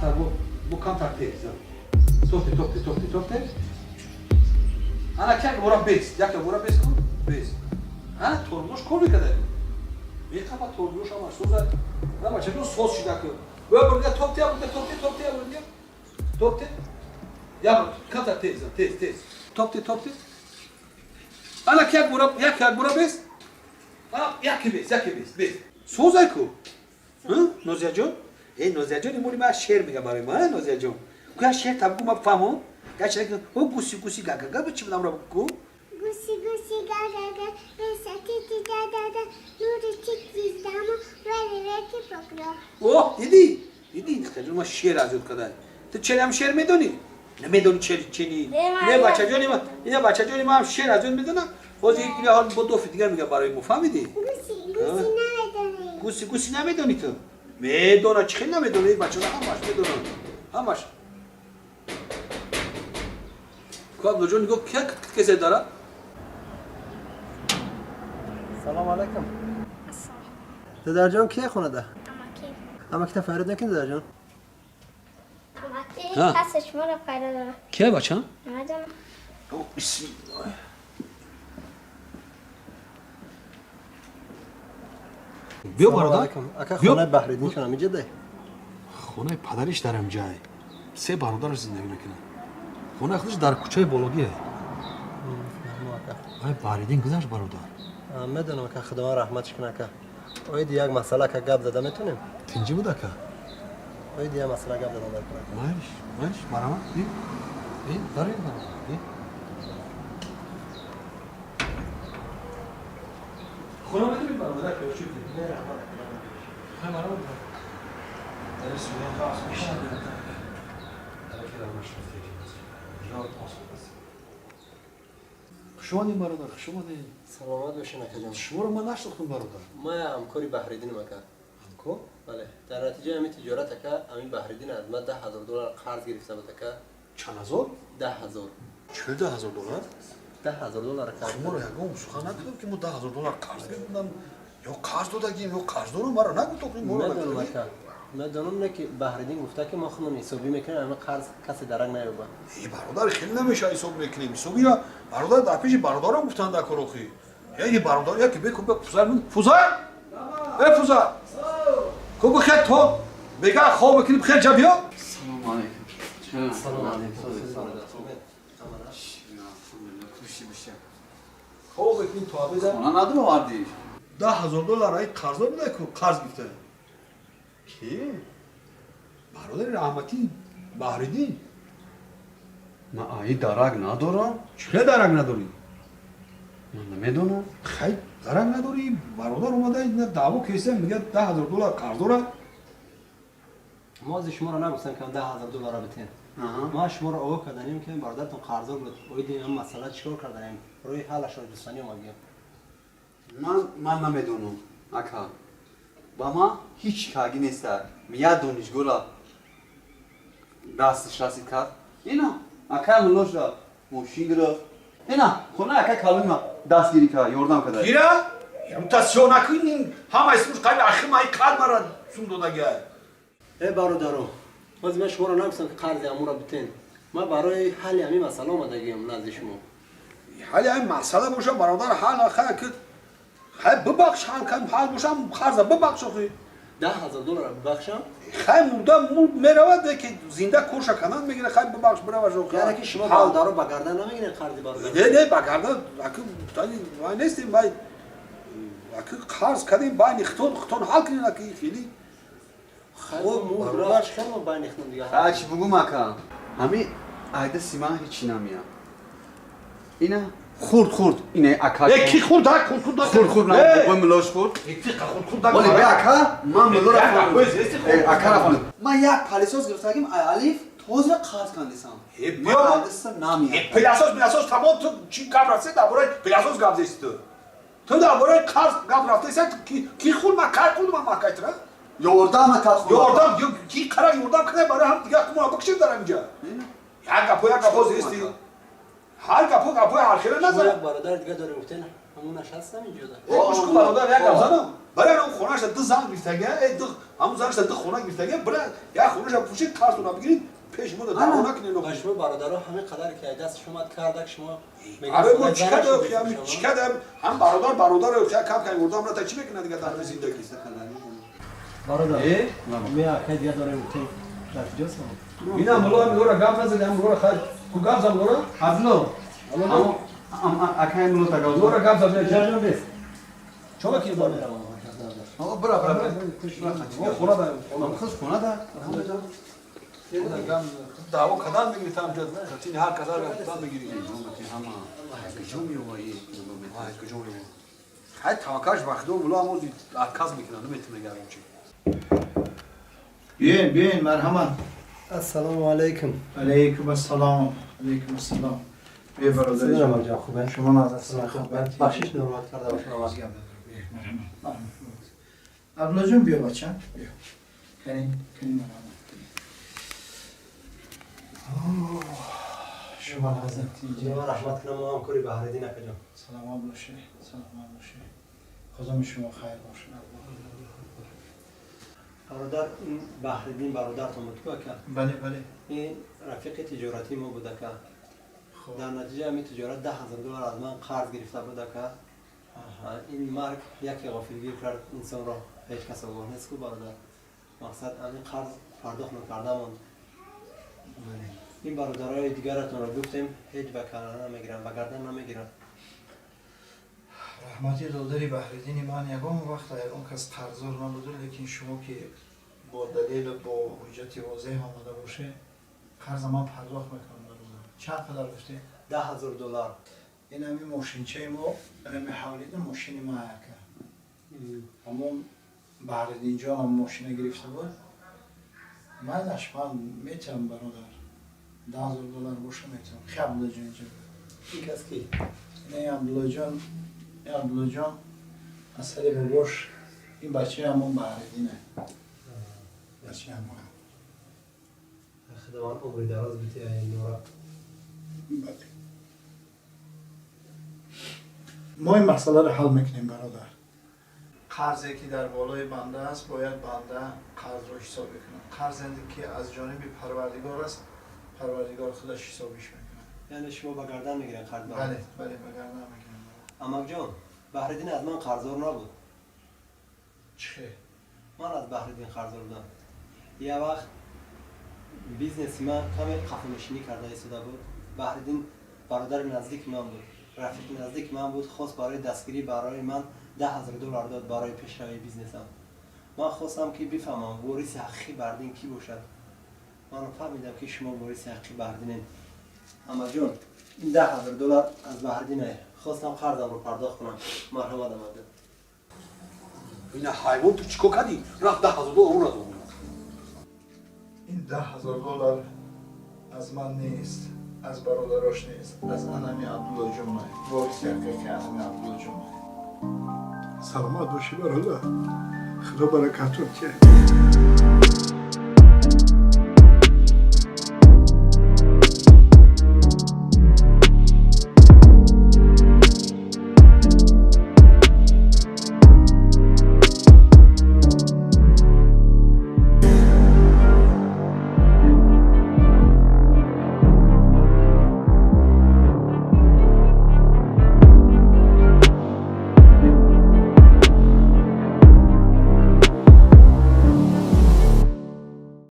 Камтар бо камтар тез. Тофте, тофте, тофте, тофте. Ана як бора бес, як бора бес кун, бес. Ана тормоз кор мекарда. Меқапа тормоз ҳама соза. На бачаҷон соз шида ку. Бо бурга тофте, бурга тофте, тофте, бурга. Тофте. Я камтар тез, тез, тез. Тофте, тофте. Ана як бора, як бора бес. Ана як бес, як бес, бес. Созай ку. Нозияҷон? Эй Нозияҷон, имоли ма шеър мега барои ма, Нозияҷон. Ку шеър таб ку ма фаҳмам. Гача о гуси гуси га га га чӣ будам ро ку? Гуси гуси га га га, беса ти ти да да да, нури чи чиздамо, вери вети покро. О, дидӣ? Дидӣ, духтарҷон ма шеър аз ёд карда. Ту чери ҳам шеър медонӣ? Намедонӣ чери чени. Не бачаҷони ма, ина бачаҷони ма ҳам шеър аз ёд медонам. Ҳозир ина ҳол бо дофи дигар мега барои мо, фаҳмидӣ? Гуси гуси намедонӣ. Гуси гуси намедонӣ ту? Медона, чӣ хел намедонӣ? Бачаҳо ҳамаш медонанд. Ҳамаш. Ку Абдулҷон нигоҳ ки кесе дара? Салом алайкум. Дадарҷон кие хонада? Амаки. Амакита файрод накун дадарҷон. Амаки Ҳа. касе шуморо пайдо дорад. Кие бачам? Намедонам. О, бисмиллоҳ. Биё бародар. Ака Биё. хонаи Баҳриддин шон ҳаминҷа дай? Хонаи падариш дар ҳамҷай. Се бародараш зиндагӣ мекунанд. Хонаи худаш дар кӯчаи Бологие. Ака. Ай Баҳриддин гузашт бародар. Медонам ака, Худованд раҳматш кунад ака. Оиди як масъала ака гап зада метонем? Тинҷӣ буд ака? Оиди як масъала гап задан дар кор ака. Майш, майш, марҳамат. Би. Би, дарин бародар. Би. Хона медонӣ бародар ки чӣ? Не, раҳмат ака. Хай марҳамат. Дар суя хас мешад. Дар ки раҳмат шуд. Жор осмас. Хуш омадем бародар, хуш омадем. Саломат бошин акаҷон. Шуморо ман нашнохтам бародар. Ма ҳамкори Баҳриддинам ака. Ҳамкор? Бале. Дар натиҷаи ҳамин тиҷорат ака, ҳамин Баҳриддин аз ман 10 000 доллар қарз гирифта буд ака. Чанд ҳазор? 10 000. 40 000 доллар? 10 000 доллар ака. Шуморо ягон сухан накардам ки мо 10 000 доллар қарз гирифтам. Ё қарз додагим, ё қарз дорам, маро нагуфт охи моро. Медонам ака. Медонам не ки Баҳриддин гуфта ки мо худмон ҳисобӣ мекунем, ҳамин қарз касе дарак наёбад. Э бародар, хеле намеша ҳисоб мекунем. Ҳисобира бародар дар пеши бародарам гуфтанд дар кор охи. Яъне бародар яке бекун бе пузар ман пузар? Э пузар. Ку бихе то бега хоб мекунӣ бихе ҷа биё. Салом алейкум. Салом алейкум. Хоб мекунӣ то абеда. Хона надровардӣ? 10 000 доллар ай қарздор буда ку қарз гирифта. Ки? Бародари раҳматӣ Баҳриддин. Ман аи дарак надорам. Чӣ дарак надорӣ? Ман намедонам. Хай дарак надорӣ, бародар омада ина даъво кеса мегӯяд 10 000 доллар қарз дорад. Мо аз шуморо нагуфтам ки 10 000 долларро битен. Ма шуморо огоҳ карданем ки бародаратон қарздор буд. Оиди ин масъала чикор карданем? Роҳи ҳаллашро ҷустанӣ омадем. Ман намедонам ака. Ба ман ҳеҷ карги неста. Як донишгоҳра дасташ расид кард. Ина акай муллошра мошин гирифт. Ина хона акай калонима дастгирӣ кард, ёрдам карда. Кира? Мутасиё накунин, ҳама исмуш қайби ахи май қад мара сум додагиай. Э бародаро, ҳозир ман шуморо нагуфтам ки қарзи амуро битен. Ман барои ҳалли ҳамин масъала омадагиам назди шумо. Ҳалли ҳамин масъала боша бародар ҳал хай ки хай бибахш ҳал кан ҳал бошам қарза бибахш охи. 10 000 долларро бибахшам? Хай мурда мурд меравад ки зинда корша канан мегира хай бибахш бираваш охи. Яъне ки шумо бародаро ба гардан намегиред қарзи бародар? Не, не, ба гардан аки тани вай нестем вай аки қарз кардем байни хитон хитон ҳал кунем аки хеле. Хай мурд рафт, чӣ мо байни хитон дига? Хай чӣ бугум ака? Ҳамин айда сима ҳеҷ намеяд. Ина хурд хурд ина ака. Э ки хурд ҳа хурд хурд Хурд хурд на бобои мулош хурд. Ки хурд хурд Вале бе ака ман муллора Як фаҳмидам. Э ака ра фаҳмидам. Ман як палисос гирифтагим ай алиф тоза қарз кандисам. Э Ман биё айдасам намеяд. Э пылесос пылесос тамом ту чӣ гап рафте дар бораи пылесос гап зести ту. Ту дар бораи қарз гап рафтеса ки хурд ман кай хурд ман макайтра? Ёрдам накард хурд. Ёрдам ки қара ёрдам кунай барои ҳам дигар кумара бикшем дар ҳаминҷа. Як гапо як гапо зести. Ҳар гапо гапои ҳархела Шумо назар. як бародари дига дорем гуфтен Ҳамон нишастам инҷо да. Гӯш кун бародар, як гап занам. Барои он хонаша ду зан гирифтага, э ду ҳамон занаша ду хона гирифтага, бира як хонаша пӯшид, қарзтона бигирид, пеш мо да даъво накунед. Ба шумо бародаро ҳамин қадар ки даст шумо карда, шумо Аре, мо чӣ кардем, чӣ кардем? Ҳам бародар бародаро кам кам урдам ра та чӣ мекунад дигар дар зиндагӣ? Бародар, Э? ме акай дигар дорем, гуфтем дар куҷост? Ина мулло мегӯра гап назад, ҳам мулло хайр. Ку гап зан мулло? Абдулло. Акай мулло та гап. Мулло гап зан. Ҷаҷон бес. Чола ки бор? О, бра бра бра. О, хона да. Ам хыз хона да. Даъво кадан мегири там ҷо. Тини ҳар касар гап мегири. Ҳама. Куҷо меоваи? Ай, куҷо меоваи? Хай, таваккаш ба худо, мулло ҳам ози отказ мекунад, наметавонад гарон чи. Биёин, биёин, марҳамат. Ассалому алайкум. Алайкум ассалом, алайкум ассалом. Бе, бародари ҷон. Ҷон, хубе? Шумо назар хуб. Бахшиш, нороҳат карда бошам. Абдуллоҷон, биё, бачам, биё. Кани, кани, марҳамат. Шумо назар. Худо раҳмат кунам, мо ҳам кори Баҳриддин акаҷон. Саломат бошед, саломат бошед. Худо шумо хайр бошад. Бародар, ин Баҳриддин бародартон буд ку, ака? Бале, бале. Ин рафиқи тиҷоратии мо буд, ака. Дар натиҷаи ҳамин тиҷорат 10 000 доллар аз ман қарз гирифта буд, ака. Ин марг яке ғофилгир кард инсонро, ҳеҷ кас огоҳ нест ку, бародар. Мақсад, ҳамин қарз пардохт накарда монд. Ин бародарои дигаратонро гуфтем, ҳеҷ ба кала намегиранд, ба гардан намегиранд. Раҳмати додари Баҳриддини ман ягон вақт ягон кас қарздор набуду, лекин шумо ки бо далелу бо ҳуҷҷати возеҳ омада боше, қарза ман пардохт мекунам, бародар. Чанд қадар гуфтед? 10 000 доллар. Ин ҳами мошинчаи мо, ҳами ҳавлида мошини ма, ака. Ҳамон Баҳриддинҷонам мошина гирифта буд. Майлаш, ман метиҳам, бародар. 10 000 доллар боша, метиҳам. Хи, Абдуллоҷон, инҷа. Ин кас ки? Ин Абдуллоҷон, ин Абдуллоҷон аз сари бобош, ин бачаи ҳамон Баҳриддине, бачаи ҳамон. Худованд умри дароз бития нура. Бале, мо ин масъаларо ҳал мекунем, бародар. Қарзе ки дар болои банда аст, бояд банда қарзро ҳисоб бикунад. Қарзе ки аз ҷониби Парвардигор аст, Парвардигор худаш ҳисобиш мекунад. Яъне шумо ба гардан мегирен қарз? Бале, бале, ба гардан мегирам. Амакҷон, Баҳриддин аз ман қарздор набуд. Чӣ хел? Ман аз Баҳриддин қарздор будам. Як вақт бизнеси ман каме қафонишинӣ карда истода буд. Баҳриддин бародари наздики ман буд, рафиқи наздики ман буд. Хост барои дастгирӣ барои ман 10 000 доллар дод барои пешравии бизнесам. Ман хостам ки бифаҳмам, вориси ҳақиқӣ Баҳриддин кӣ бошад. Ман фаҳмидам, ки шумо вориси ҳақиқӣ Баҳриддинед. Амаҷон, ин 10 000 доллар аз Баҳриддине, хостам қарзамро пардохт кунам. Марҳамат, амаҷон. Ина ҳайвон, ту чӣ кор кардӣ? Рафт 10 000 доллар онро дод. Ин 10 000 доллар аз ман нест, аз бародарош нест, аз анами Абдуллоҷонай, вориси ҳақиқи анами Абдуллоҷонай. Саломат бошӣ, бародар, Худо баракатон тия.